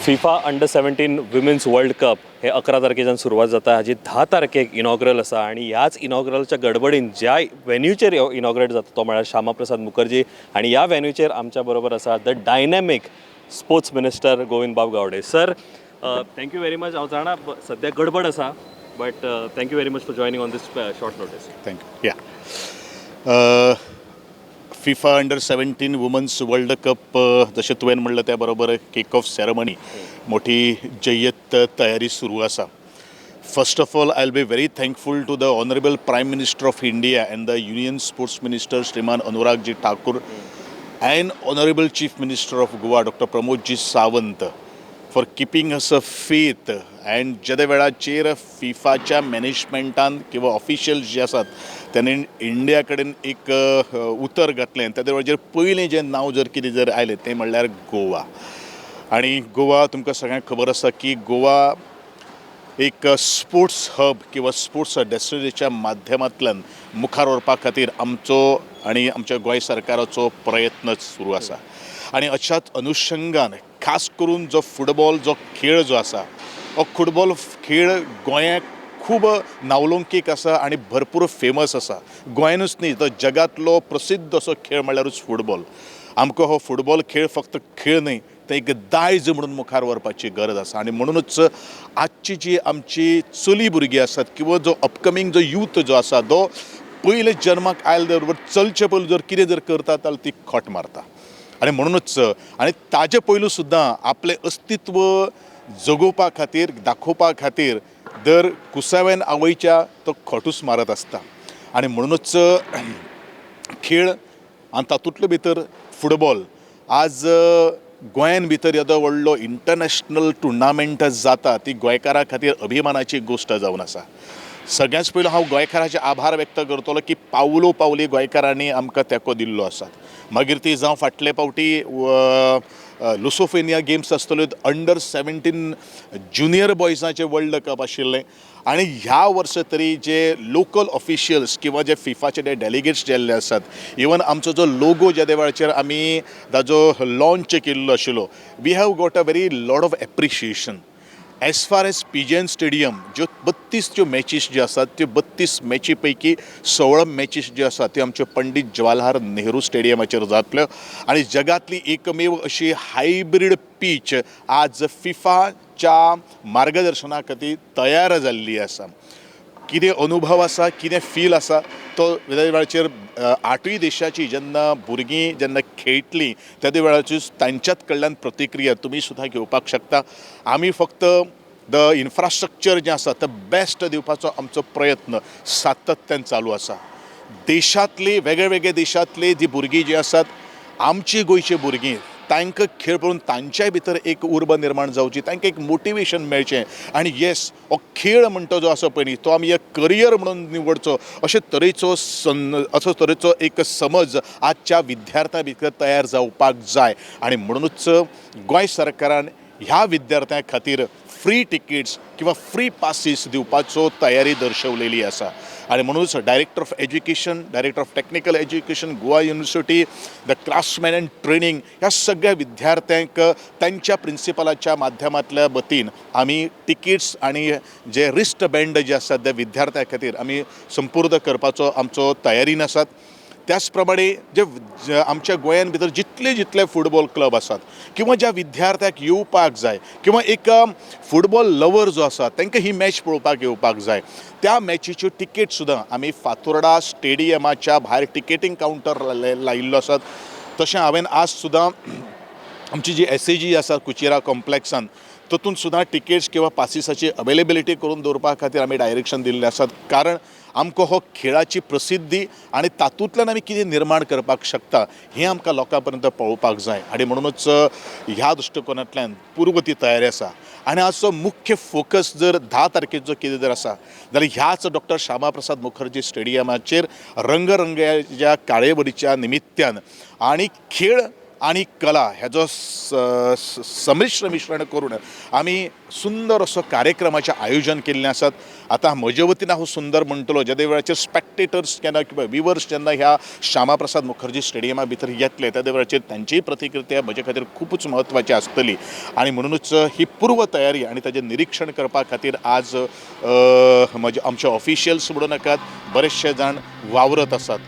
FIFA Under 17 Women's World Cup हे 11 तारखेच्यान सुरवात जाता. हाजी 10 तारखेक इनॉग्रल आसा आनी ह्याच इनॉग्रलच्या गडबडीन ज्या वेन्यूचेर इनॉग्रेट जाता तो म्हळ्यार श्यामा प्रसाद मुखर्जी आनी ह्या वेन्यूचेर आमच्या बरोबर आसा the dynamic sports minister Govind Babu Gawde. Sir, thank you very much. हांव जाणा सद्या गडबड आसा, but thank you very much for joining on this short notice. Thank you. Yeah. FIFA Under 17 Women's World Cup, जशें तुवें म्हणलें त्या बरोबर किक ऑफ सेरेमनी मोठी जय्यत तयारी सुरू आसा. First of all, I will be very thankful to the Honourable Prime Minister of India and the Union Sports Minister Shriman Anurag ji Thakur and Honourable Chief Minister of Goa, Doctor Pramod ji Sawant, for keeping us a faith. And जेदे वेळाचेर फिफाच्या मॅनेजमेंटान किंवा officials जे आसात तांणी India कडेन एक उतर घातलें, तेदे वेळाचेर पयलें जें नांव जर कितें जर आयलें तें म्हणल्यार गोवा. आनी गोवा तुमकां सगळ्यांक खबर आसा की गोवा एक स्पोर्ट्स हब किंवा स्पोर्ट्स डेस्टिनेशनाच्या माध्यमांतल्यान मुखार व्हरपा खातीर आमचो आनी आमच्या गोंय सरकाराचो प्रयत्न सुरू आसा. आनी अशाच अनुशंगान खास करून जो फुटबॉल जो खेळ जो आसा, हो फुटबॉल खेळ गोंयाक खूब नावलौकीक आसा आनी भरपूर फेमस आसा. गोंयानूच न्ही तर जगांतलो प्रसिद्ध असो खेळ म्हणल्यारूच फुटबॉल. आमकां हो फुटबॉल खेळ फक्त खेळ न्हय तर एक दायज म्हणून मुखार व्हरपाची गरज आसा. आनी म्हणुनूच आजची जी आमची चली भुरगीं आसात किंवा जो अपकमींग जो यूथ जो आसा, तो पयले जन्माक आयले बरोबर चलचे पयलू जर कितें जर करता जाल्यार ती खोट मारता. आनी म्हणुनूच आनी ताजे पयलू सुद्दां आपलें अस्तित्व जगोवपा खातीर, दाखोवपा खातीर दर कुसाव्यान आवयच्या तो खोटूच मारत आसता. आनी म्हणुनूच खेळ आनी तातूंतले भितर फुटबॉल आज गोंयान भितर येदो व्हडलो इंटरनॅशनल टुर्नामेंट जाता, ती गोंयकारां खातीर अभिमानाची गोश्ट जावन आसा. सगळ्यांत पयलू हांव गोंयकारांचे आभार व्यक्त करतलो की पावलो पावली गोंयकारांनी आमकां तेंको दिल्लो आसा. मागीर ती जावं फाटले फावटी लुसोफोनिया गेम्स आसतल्यो, अंडर 17 ज्युनियर बॉयजांचे वर्ल्ड कप आशिल्लें आनी ह्या वर्सा तरी जे लोकल ऑफिशियल्स किंवा जे फिफाचे जे डेलिगेट्स जे आसात, इवन आमचो जो लोगो ज्या वेळाचेर आमी ताजो लॉन्च केल्लो आशिल्लो, we have got a very lot of appreciation. As far as PJN Stadium, ज्यो 32 ज्यो मॅचीस ज्यो आसात, त्यो 32 मॅची पैकी 16 मॅचीस ज्यो आसात त्यो आमच्यो पंडीत जवाहरलाल नेहरू स्टेडियमाचेर जातल्यो. आनी जगांतली एकमेव अशी हायब्रीड पीच आज फिफाच्या मार्गदर्शना खातीर तयार जाल्ली आसा. कितें अनुभव आसा, कितें फील आसा, तो वेळाचेर आठूय देशाची जेन्ना भुरगीं जेन्ना खेळटलीं त्या वेळाचेर तांच्याच कडल्यान प्रतिक्रिया तुमी सुद्दां घेवपाक शकता. आमी फक्त the infrastructure जें आसा तें बेस्ट दिवपाचो आमचो प्रयत्न सातत्यान चालू आसा. देशांतली वेगळे वेगळे देशांतली जी भुरगीं जी आसात, आमची गोंयची भुरगीं, तांकां खेळ पळोवन तांच्याय भितर एक उर्बा निर्माण जावची, तांकां एक मोटिवेशन मेळचें आनी येस, हो खेळ म्हणटा जो आसा पळय न्ही, तो आमी एक करियर म्हणून निवडचो, अशे तरेचो एक समज आजच्या विद्यार्थ्यां भितर तयार जावपाक जाय. आनी म्हणुनूच गोंय सरकारान ह्या विद्यार्थ्यां खातीर फ्री तिकीट्स किंवा फ्री पासीस दिवपाचो तयारी दर्शवलेली आसा. आनी म्हणूनच Director of Education, Director of Technical Education, Goa University, the craftsman and training ह्या सगळ्या विद्यार्थ्यांक तांच्या प्रिंसिपलाच्या माध्यमांतल्या वतीन आमी तिकीट्स आनी जे रिस्ट बँड जे आसात ते विद्यार्थ्यां खातीर आमी संपूर्ण करपाचो आमचो तयारीन आसात. त्याच प्रमाणे जे आमच्या गोंयान भितर जितले जितले फुटबॉल क्लब आसात किंवा ज्या विद्यार्थ्याक येवपाक जाय किंवा एक फुटबॉल लवर जो आसा तांकां ही मॅच पळोवपाक येवपाक जाय, त्या मॅचीच्यो तिकेट सुद्दां आमी फातोर्डा स्टेडियमाच्या भायर टिकेटींग कावंटर लायिल्लो आसात. तशें हांवें आज सुद्दां आमची जी एसएजी आसा कुचिरा कॉम्प्लेक्सान, तातूंत सुद्दां टिकेट्स किंवा पासिसाची अवेलेबिलिटी करून दवरपा खातीर आमी डायरेक्शन दिल्लें आसात, कारण आमकां हो खेळाची प्रसिद्धी आनी तातूंतल्यान आमी कितें निर्माण करपाक शकता हें आमकां लोकां पर्यंत पळोवपाक जाय. आनी म्हणुनूच ह्या दृश्टिकोनांतल्यान पूर्व ती तयारी आसा. आनी आजचो मुख्य फोकस जर 10 तारखेचो कितें जर आसा जाल्यार ह्याच डॉक्टर श्यामा प्रसाद मुखर्जी स्टेडियमाचेर रंगरंगयाच्या कार्यावळीच्या निमित्यान आनी खेळ आनी कला हेजो संमिश्र मिश्रण करून आमी सुंदर असो कार्यक्रमाचें आयोजन केल्लें आसात. आतां म्हजे वतीन हांव सुंदर म्हणटलो, जेदे वेळाचेर स्पेक्टेटर्स जेन्ना किंवा विवर्स जेन्ना ह्या श्यामा प्रसाद मुखर्जी स्टेडियमा भितर येतले त्या वेळाचेर तांचीय प्रतिक्रिया म्हजे खातीर खुबूच म्हत्वाची आसतली. आनी म्हणुनूच ही पूर्व तयारी आनी ताजें निरिक्षण करपा खातीर आज म्हजे आमचे ऑफिशियल्स म्हणूं नाकात, बरेचशे जाण वावरत आसात.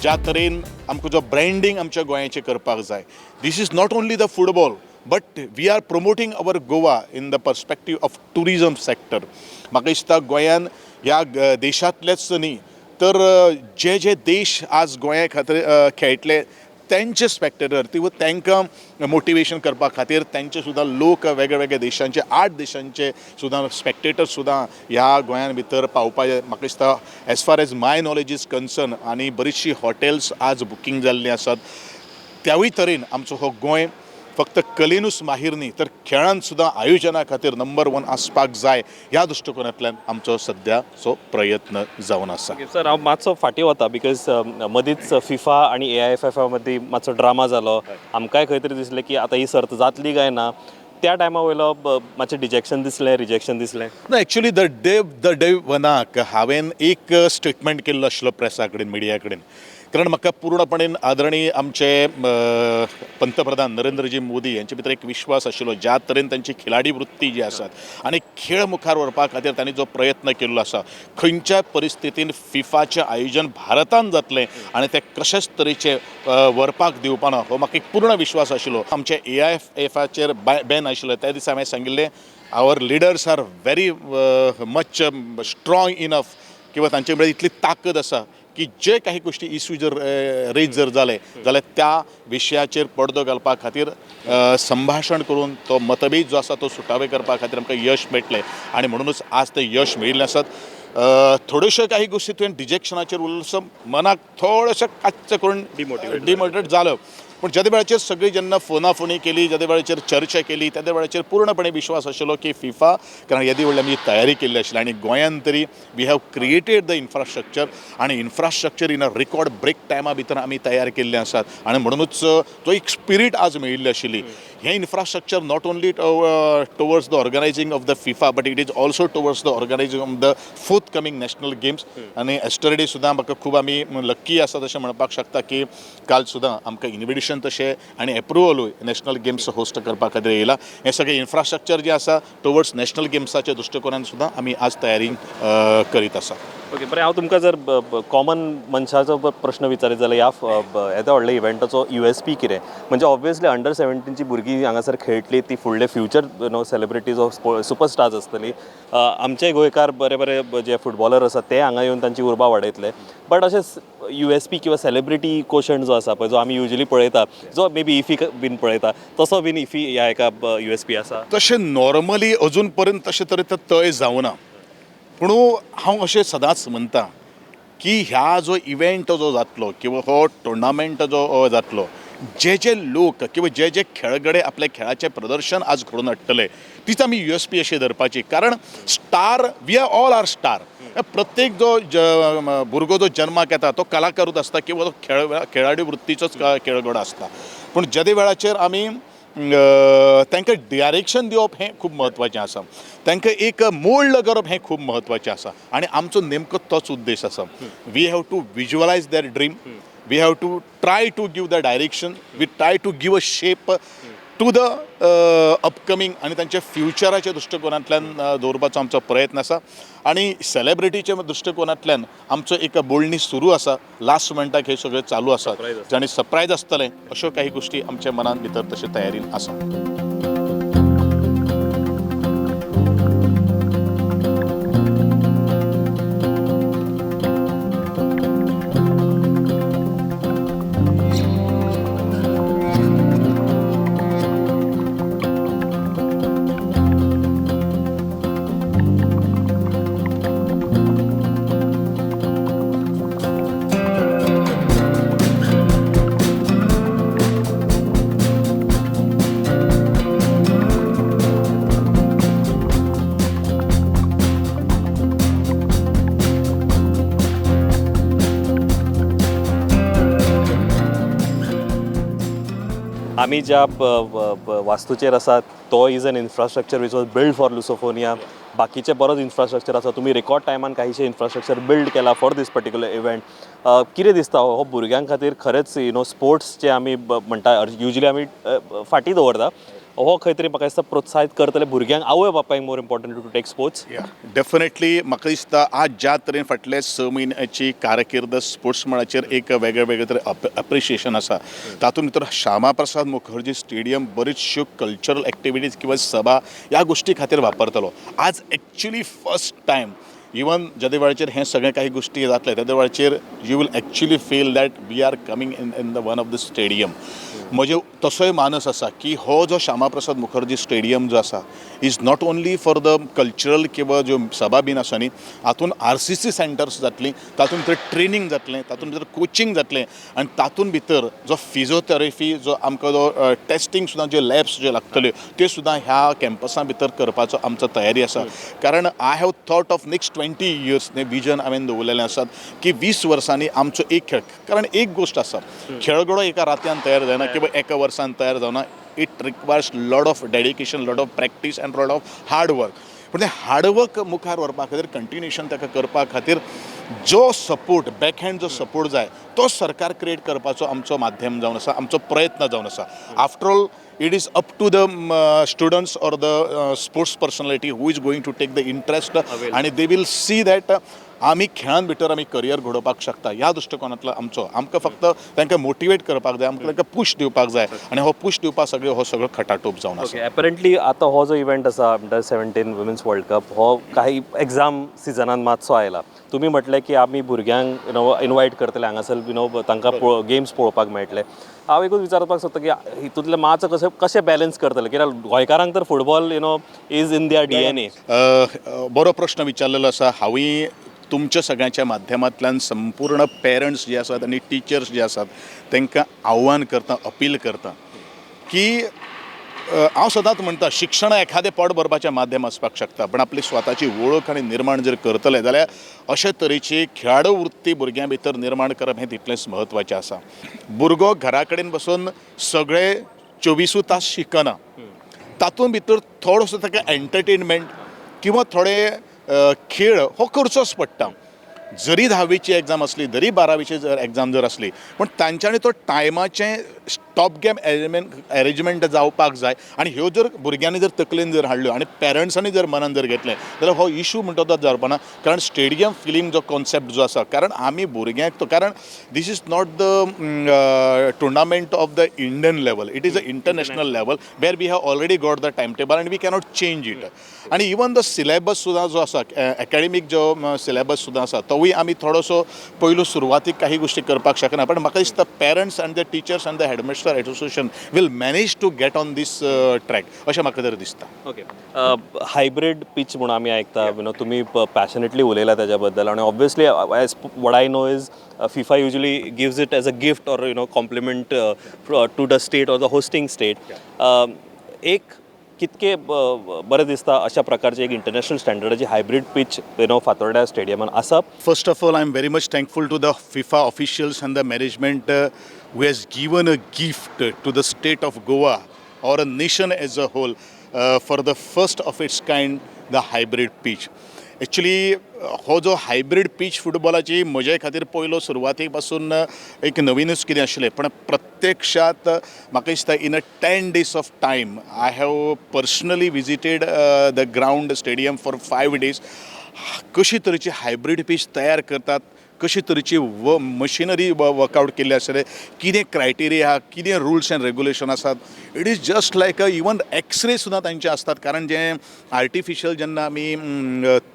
ज्या तरेन आमकां जो ब्रँडींग आमच्या गोंयाचें करपाक जाय, this is not only the football but we are promoting our Goa in the perspective of tourism sector. म्हाका दिसता गोंयान ह्या देशांतलेच न्ही तर जे जे देश आज गोंया खातीर खेळटले तेंचे स्पेक्टेटर किंवा तांकां मोटिवेशन करपा खातीर तेंचे सुद्दां लोक वेगळे वेगळे देशांचे 8 देशांचे सुद्दां स्पेक्टेटर सुद्दां ह्या गोंयान भितर पावपा. म्हाका दिसता as far as my knowledge is concern आनी बरीचशीं हॉटेल्स आज बुकींग जाल्लीं आसात. त्यावूय तरेन आमचो हो गोंय फक्त कलेनूच माहीर न्ही तर खेळान सुद्दां आयोजना खातीर नंबर 1 आसपाक जाय ह्या दृश्टिकोनांतल्यान आमचो सद्याचो प्रयत्न जावन आसा. सर, हांव मातसो फाटीं वता because मदींच फिफा आनी AIFF मदीं मातसो ड्रामा जालो. आमकांय खंय तरी दिसलें की आतां ही सर्त जातली काय ना. त्या टायमा वयलो मातशें डिजेक्शन दिसलें, रिजेक्शन दिसलें? ना, एक्चुली the day वनाक हांवें एक स्टेटमेंट केल्लो आशिल्लो प्रेसा कडेन, मिडिया कडेन, कारण म्हाका पूर्णपणे आदरणीय आमचे पंतप्रधान नरेंद्रजी मोदी यांचे भितर एक विश्वास आशिल्लो, ज्या तरेन तांची खिलाडी वृत्ती जी आसात आनी खेळ मुखार व्हरपा खातीर तांणी जो प्रयत्न केल्लो आसा, खंयच्या परिस्थितीन फिफाचें आयोजन भारतान जातलें आनी तें कशेच तरेचें व्हरपाक दिवपाना हो म्हाका एक पूर्ण विश्वास आशिल्लो. आमचे AIFFाचेर बॅन आशिल्लो त्या दिसा हांवें सांगिल्लें, our leaders are very much strong enough किंवा तांचे कडेन इतली ताकद आसा की जे काही गोष्टी इश्यू जर रेज जर जाले जाल्यार त्या विशयाचेर पडदो घालपा खातीर संभाशण करून तो मतभेद जो आसा तो सुटावे करपा खातीर आमकां यश मेळटलें आनी म्हणुनूच आज तें यश मेळिल्लें आसात. थोड्योश्यो काही गोष्टी तुवें डिजेक्शनाचेर उरलो, मनाक थोडेशें काच्च करून डिमोटिवेट जालो, पूण ज्या वेळाचेर सगळी जेन्ना फोनाफोनी केली, ज्या वेळाचेर चर्चा केली, त्या वेळाचेर पूर्णपणे विश्वास आशिल्लो की फिफा, कारण येदी व्हडली आमी तयारी केल्ली आशिल्ली आनी गोंयान तरी we have created the infrastructure आनी infrastructure in a record break टायमा भितर आमी तयार केल्लें आसात आनी म्हणुनूच तो एक स्पिरीट आज मेळिल्ली आशिल्ली. हें infrastructure not only towards the organising of the FIFA but it is also towards the organising of the forthcoming national games. आनी एस्टरडे सुद्दां म्हाका खूब आमी लक्की आसात अशें म्हणपाक शकता की काल सुद्दां आमकां इन्विटेशन तशें आनी एप्रुवलूय नॅशनल गेम्स होस्ट करपा खातीर येयला. हें सगळें इन्फ्रास्ट्रक्चर जें आसा टुवर्ड्स नॅशनल गेम्साच्या दृश्टिकोनान सुद्दां आमी आज तयारी करीत आसा. ओके, बरें, हांव तुमकां जर कॉमन मनशाचो प्रश्न विचारीत जाल्यार ह्या येद्या व्हडल्या इव्हेंटाचो USP कितें? म्हणजे ऑब्वियसली अंडर 17ची भुरगीं हांगासर खेळटली, ती फुडले future celebrities of superstars आसतली. आमचे गोंयकार बरे बरे जे फुटबॉलर आसात ते हांगा येवन तांची उर्बा वाडयतले, बट अशें USP किंवा सेलिब्रिटी कोशंट जो आसा पळय, जो आमी युजली पळयता, जो मे बी इफी बीन पळयता, तसो बीन इफी ह्या एका USP आसा? तशें नॉर्मली अजून पर्यंत तशें तरेन तय जावना, पूण हांव अशें सदांच म्हणटा की ह्या जो इव्हेंट जो जातलो किंवा हो टुर्नामेंट जो जातलो, जे जे लोक किंवा जे जे खेळगडे आपल्या खेळाचें प्रदर्शन आज घडोवन हाडटले तीच आमी USP अशी धरपाची. कारण star, we are all are star. प्रत्येक जो भुरगो जो जन्माक येता तो कलाकारूच आसता किंवा तो खेळाडू वृत्तीचोच खेळगडो आसता. पूण जेदे वेळाचेर आमी तांकां डायरेक्शन दिवप हें खूब म्हत्वाचें आसा, तांकां एक मोल्ड करप हें खूब म्हत्वाचें आसा आनी आमचो नेमको तोच उद्देश आसा. We have to visualise their dream, we have to try to give the direction, we try to give a shape to the upcoming आनी तांच्या फ्युचराच्या दृश्टिकोनांतल्यान दवरपाचो आमचो प्रयत्न आसा. आनी सेलेब्रिटीच्या दृश्टिकोनांतल्यान आमचो एक बोलणी सुरू आसा, लास्ट मोमेंटाक हे सगळें चालू आसा आनी सरप्रायज आसतलें अश्यो काही गोश्टी आमच्या मनान भितर तशें तयारीन आसा. आमी ज्या वास्तूचेर आसात तो is an infrastructure which was build for Lusofonia. बाकीचे बरोच इन्फ्रास्ट्रक्चर आसा. तुमी रेकॉर्ड टायमान काहीशे इन्फ्रास्ट्रक्चर बिल्ड केला फॉर these particular event. कितें दिसता, हो भुरग्यां खातीर खरेंच you know sports जे आमी म्हणटा, युजली आमी फाटीं दवरता, हो खंय तरी म्हाका दिसता प्रोत्साहीत करतले भुरग्यांक, आवय बापायक more important to take sports? Definitely. म्हाका दिसता आज ज्या तरेन फाटले 6 म्हयन्याची कारकीर्द स्पोर्ट्स मळाचेर एक वेगळे वेगळे तरेन अप्रिशिएशन आसा, तातूंत भितर श्यामा प्रसाद मुखर्जी स्टेडियम बऱ्योचश्यो कल्चरल एक्टिविटीज किंवा सभा ह्या गोश्टी खातीर वापरतलो. आज एक्च्युली फर्स्ट टायम, इवन जेदे वेळाचेर हें सगळें काही गोश्टी जातले, तेदे वेळाचेर you will actually feel that we are coming in the one of the stadium. म्हजे तसोय मानस आसा की हो जो श्यामा प्रसाद मुखर्जी स्टेडियम जो आसा is not only for the cultural किंवा ज्यो सभा बीन आसा न्ही, हातून आरसीसी सेंटर्स जातली, तातूंत भितर ट्रेनींग जातलें, तातूंत भितर कोचिंग जातलें आनी तातूंत भितर जो फिजियोथेरपी, जो आमकां जो टेस्टिंग सुद्दां, ज्यो लॅब्स ज्यो लागतल्यो, त्यो सुद्दां ह्या कॅम्पसा भितर करपाचो आमचो तयारी आसा. कारण I have thought of next 20 years. हें विजन हांवें दवरलेलें आसात की 20 वर्सांनी आमचो एक खेळ, कारण एक गोश्ट आसा, खेळगडो एका रातयान तयार जायना किंवा एका वर्सान तयार जायना. It requires lot of dedication, lot of practice and lot of hard work. पूण तें हार्डवर्क मुखार व्हरपा खातीर, कंटिन्युएशन ताका करपा खातीर जो सपोर्ट, बॅकहँड जो सपोर्ट जाय, तो सरकार क्रिएट करपाचो आमचो माध्यम जावन आसा, आमचो प्रयत्न जावन आसा. After all, it is up to the students or the sports personality who is going to take the interest आणि they will see that आमी खेळान भितर आमी करियर घडोवपाक शकता. ह्या दृश्टिकोनांतलो आमचो, आमकां फक्त तांकां मोटिवेट करपाक जाय, आमकां तांकां पूश दिवपाक जाय आनी हो पूश दिवपाक सगळें हो सगळो खटाटोप जावन आसा. ओके, एपरंटली आतां हो जो इव्हेंट आसा, अंडर 17 वुमेन्स वर्ल्ड कप, हो काही एग्जाम सिजनान मातसो आयला. तुमी म्हटलें की आमी भुरग्यांक you know invite करतले हांगासर, you know तांकां गेम्स पळोवपाक मेळटले. हांव एकूच विचारपाक सोदता की हितूंतलें मातसो कशें कशें बॅलन्स करतले, कित्याक गोंयकारांक तर football is in their DNA. बरो प्रश्न विचारलेलो आसा. हांवूय तुमच्या सगळ्यांच्या माध्यमांतल्यान संपूर्ण पेरंट्स जे आसात आनी टिचर्स जे आसात, तांकां आव्हान करता, अपील करता की हांव सदांच म्हणटा, शिक्षण एखादें पोट भरपाचें माध्यम आसपाक शकता, पण आपली स्वताची वळख आनी निर्माण जर करतले जाल्यार अशे तरेची खेळाडू वृत्ती भुरग्यां भितर निर्माण करप हें तितलेंच म्हत्वाचें आसा. भुरगो घरा कडेन बसून सगळे चोविसूय तास शिकना. तातूंत भितर थोडोसो ताका एंटरटेनमेंट किंवा थोडे खेळ हो करचोच पडटा. जरी धावेची एग्जाम आसली, जरी बारावेची जर एग्जाम जर आसली, पूण तांच्यांनी तो टायमाचें स्टॉप गॅप एरेंजमेंट जावपाक जाय. आनी ह्यो जर भुरग्यांनी जर तकलेन जर हाडल्यो आनी पेरंट्सांनी जर मनान जर घेतलें जाल्यार हो इशू म्हणटा तो जावपा ना. कारण स्टेडियम फिलींग जो कॉन्सेप्ट जो आसा, कारण आमी भुरग्यांक तो, कारण this is not the tournament of the Indian level, it is a international level where we have already got the time table and we cannot change it. आनी इवन the syllabus सुद्दां जो आसा, एकॅडमीक जो सिलेबस सुद्दां आसा, तोवूय आमी थोडोसो पयलू सुरवातीक काही गोश्टी करपाक शकना. पण म्हाका दिसता parents and the teachers and the headmaster association will manage to get on this track, अशें म्हाका तरी दिसता. ओके, हायब्रीड पीच म्हणून आमी आयकता, you know तुमी पॅशनेटली उलयला त्याच्या बद्दल आणि obviously, as what I know is, FIFA usually gives it as a gift or compliment to the state or the hosting state. एक कितके बरें दिसता अशा प्रकारचे एक इंटरनॅशनल स्टँडर्डाची hybrid pitch you know Fatorda स्टेडियमान आसप? First of all, I'm very much thankful to the FIFA officials and the management who has given a gift to the state of Goa or a nation as a whole for the first of its kind, the hybrid pitch. Actually हो जो hybrid pitch फुटबॉलाची म्हजे खातीर पयलो सुरवाती पासून एक नवीनूच कितें आशिल्लें, पण प्रत्यक्षात म्हाका दिसता in a 10 days of time I have personally visited the ground, stadium for 5 days. कशी तरेची हायब्रीड पीच तयार करतात, कशी तरेची व मशिनरी वर्कआउट केल्ली आसतले, कितें क्रायटेरिया, कितें रुल्स एंड रेगुलेशन आसात, it is just like a even x-ray सुद्दां तांचे आसतात. कारण जें आर्टिफिशियल जेन्ना आमी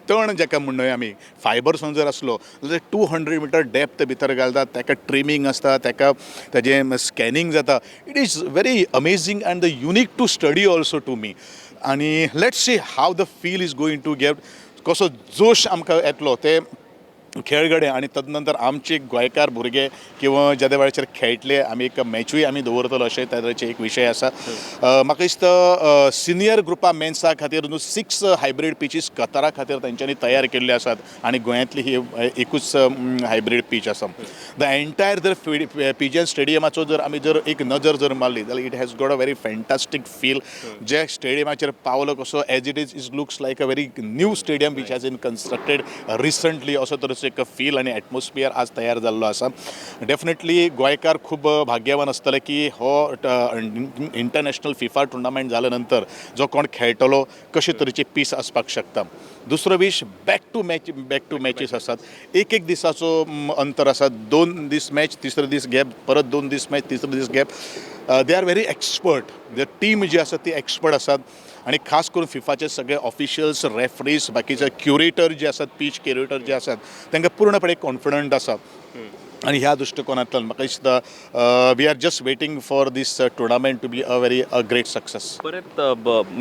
तण जाका म्हणूया आमी, फायबर्स जर आसलो जाल्यार 200 मिटर डेप्थ भितर घालतात, ताका ट्रिमींग आसता, ताका ताजें स्कॅनिंग जाता. It is very amazing and the unique to study also to me. आनी let's see how the feel is going to get, कसो जोश आमकां येतलो ते. खेळगडे आनी तदनंतर आमचे गोंयकार भुरगे किंवा ज्या त्या वेळाचेर खेळटले, आमी एक मॅचूय आमी दवरतलो अशें तरेचे एक विशय आसा. म्हाका दिसता सिनियर ग्रुपा मेन्सा खातीर न्हू सिक्स हायब्रीड पिचीस कतारा खातीर तेंच्यांनी तयार केल्ले आसात आनी गोंयांतली ही एकूच हायब्रीड पीच आसा. The entire जर पिजिएन स्टेडियमाचो जर आमी जर एक नजर जर मारली जाल्यार it has got a very fantastic feel. जे स्टेडियमाचेर पावलो कसो as it is looks like a very new stadium which has been constructed recently, असो तरेचो एक फील आनी एटमॉस्फियर आज तयार जाल्लो आसा. डेफिनेटली गोंयकार खूब भाग्यवान आसतले की हो इंटरनॅशनल फिफा टुर्नामेंट जाल्या नंतर जो कोण खेळटलो कशे तरेची पीस आसपाक शकता. दुसरो wish back to matches आसात. एक एक दिसाचो अंतर आसा. 2 दीस मॅच, तिसरो दीस गॅप, परत 2 दीस मॅच, तिसरो दीस gap. They are very expert. The team जी आसा ती एक्सपर्ट आसात आनी खास करून फिफाचे सगळे ऑफिशियल्स, रेफरीज, बाकीचे क्युरेटर जे आसात, पीच क्युरेटर जे आसात, तांकां पूर्णपणे कॉन्फिडंट आसा. आनी ह्या दृश्टिकोनांतल्यान म्हाका दिसता we are just waiting for this tournament to be a very a great success. परत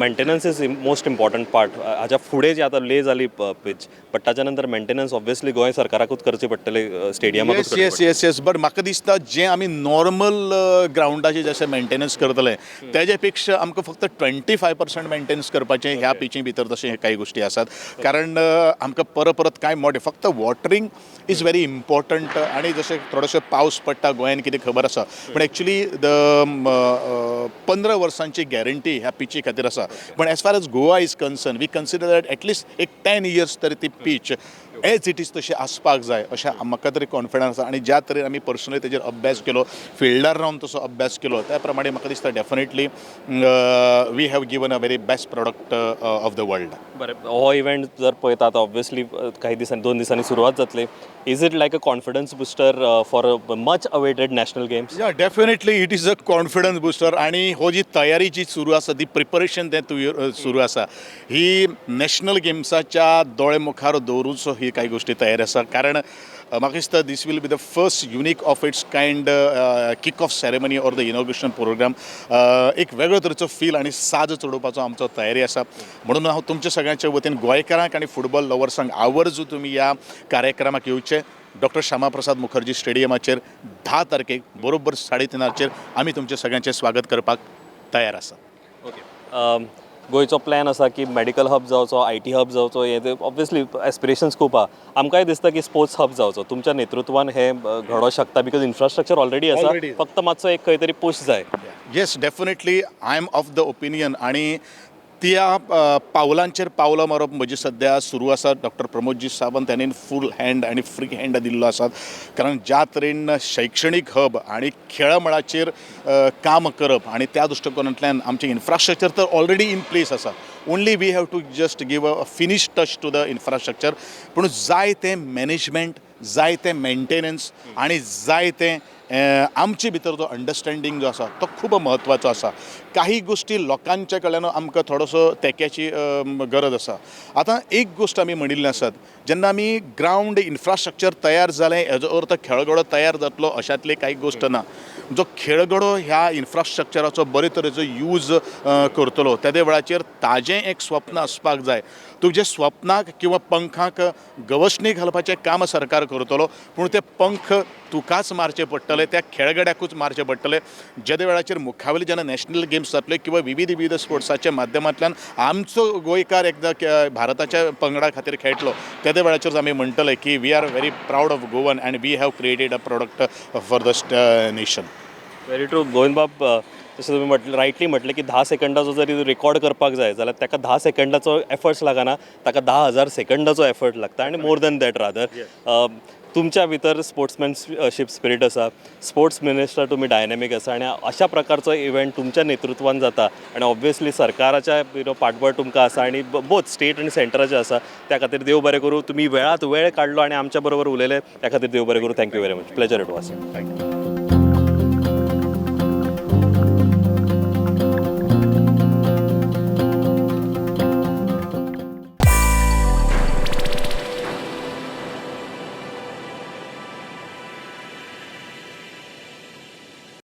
maintenance is most important part. हाच्या फुडें जी आतां ले जाली पीच, बट ताच्या नंतर मेंटेनन्स ऑब्वियसली गोंय सरकाराकूच करची पडटली, स्टेडियमाकूच. येस, बट म्हाका दिसता जें आमी नॉर्मल ग्रावंडाचें जशें मेंटेनन्स करतले तेजे पेक्षा आमकां फक्त 25% मेंटेनन्स करपाचें ह्या पिची भितर. तशें काही गोश्टी आसात, कारण आमकां परत परत कांय मोठे फक्त वॉटरींग is very important. आनी जशें थोडोसो पावस पडटा गोंयान, कितें खबर आसा, पूण एक्चुली the 15 वर्सांची गॅरंटी ह्या पिची खातीर आसा. पण as far as Goa is concern, we consider that at least एक 10 इयर्स तरी ती पीच एज it is तशी आसपाक जाय अशें म्हाका तरी कॉन्फिडन्स आसा. आनी ज्या तरेन आमी पर्सनली तेजेर अभ्यास केलो, फिल्डार रावन तसो अभ्यास केलो, त्या प्रमाणे म्हाका दिसता definitely we have given a very best product of the world. बरें, हो इव्हेंट जर पळयता आतां ऑब्वियसली काही दिसांनी, 2 दिसांनी सुरवात जातली. Is it like a confidence booster for much awaited national games? Yeah, definitely it is a confidence booster. आणि हो जी तयारी जी सुरू आसा, ती प्रिपरेशन तें सुरू आसा, ही नॅशनल गेम्साच्या दोळे मुखार दवरूचो ही काही गोश्टी तयारी आसा. कारण म्हाका दिसता this will be the first unique of its kind kick off ceremony or the inauguration program. एक वेगळो तरेचो फील आनी साज चडोवपाचो आमचो तयारी आसा. म्हणून हांव तुमच्या सगळ्यांच्या वतीन गोंयकारांक आनी फुटबॉल लवर्सांक आवर्जून तुमी ह्या कार्यक्रमाक येवचे. डॉक्टर श्यामाप्रसाद मुखर्जी स्टेडियमाचेर 10 तारखेक बरोबर 3:30चेर आमी तुमचे सगळ्यांचें स्वागत करपाक तयार आसा. ओके, गोंयचो प्लॅन आसा की मेडिकल हब जावचो, IT hub जावचो, हे ते ऑब्वियसली एस्पिरेशन्स खूब आहा. आमकांय दिसता की स्पोर्ट्स हब जावचो. तुमच्या नेतृत्वान हे घडोवंक शकता, because infrastructure already आसा. Already. फक्त मातसो एक खंय तरी पूश जाय. Yes, definitely I am of the opinion आणि त्या पावलांचेर पावलां मारप म्हजी सद्या सुरू आसा. डॉक्टर प्रमोदजी सावंत हांणी फूल हँड आनी फ्री हँड दिल्लो आसा, कारण ज्या तरेन शैक्षणीक हब आनी खेळा मळाचेर काम करप आनी त्या दृश्टिकोनांतल्यान आमचें इन्फ्रास्ट्रक्चर तर ऑलरेडी इन प्लेस आसा. Only we have to just give a finish touch to the infrastructure. पूण जाय तें मॅनेजमेंट, जाय तें मेंटेनन्स आनी जाय तें आमचे भितर जो अंडरस्टँडींग जो आसा तो खूब म्हत्वाचो आसा. काही गोश्टी लोकांच्या कडल्यान आमकां थोडोसो तेंक्याची गरज आसा. आतां एक गोश्ट आमी म्हणिल्लें आसात, जेन्ना आमी ग्रावंड इन्फ्रास्ट्रक्चर तयार जालें हेजो अर्थ खेळगडो तयार जातलो अशांतली कांय गोश्ट ना. जो खेळगडो ह्या इन्फ्रास्ट्रक्चराचो बरे तरेचो यूज करतलो तेदे वेळाचेर ताजें एक स्वप्न आसपाक जाय. तुजे स्वप्नाक किंवा पंखाक गवसणी घालपाचें काम सरकार करतलो, पूण ते पंख तुकाच मारचे पडटले, त्या खेळगड्याकूच मारचे पडटले. जेदे वेळाचेर मुखावयले जेन्ना नॅशनल गेम्स जातले किंवा विविध विविध स्पोर्ट्साच्या माध्यमांतल्यान आमचो गोंयकार एकदां भारताच्या पंगडा खातीर खेळटलो, तेदे वेळाचेर आमी म्हणटले की we are very proud of Goan and we have created a product for the nation. Very true, गोविंदबाब. जशें तुमी म्हटलें, रायटली म्हटलें की 10 सेकंडाचो जरी रेकॉर्ड करपाक जाय जाल्यार ताका 10 सेकंडाचो एफर्ट्स लागना, ताका 10,000 सेकंडाचो एफर्ट लागता आनी मोर दॅन that rather. तुमच्या भितर स्पोर्ट्समॅनशीप स्पिरीट आसा, स्पोर्ट्स मिनिस्टर तुमी डायनॅमीक आसा आनी अशा प्रकारचो इव्हेंट तुमच्या नेतृत्वान जाता आनी ऑब्वियसली सरकाराच्या पाठबळ तुमकां आसा आनी बोथ स्टेट आनी सेंटराचें आसा. त्या खातीर देव बरें करूं. तुमी वेळात वेळ काडलो आनी आमच्या बरोबर उलयले, त्या खातीर देव बरें करूं. Thank you very much. Pleasure it was. Thank you.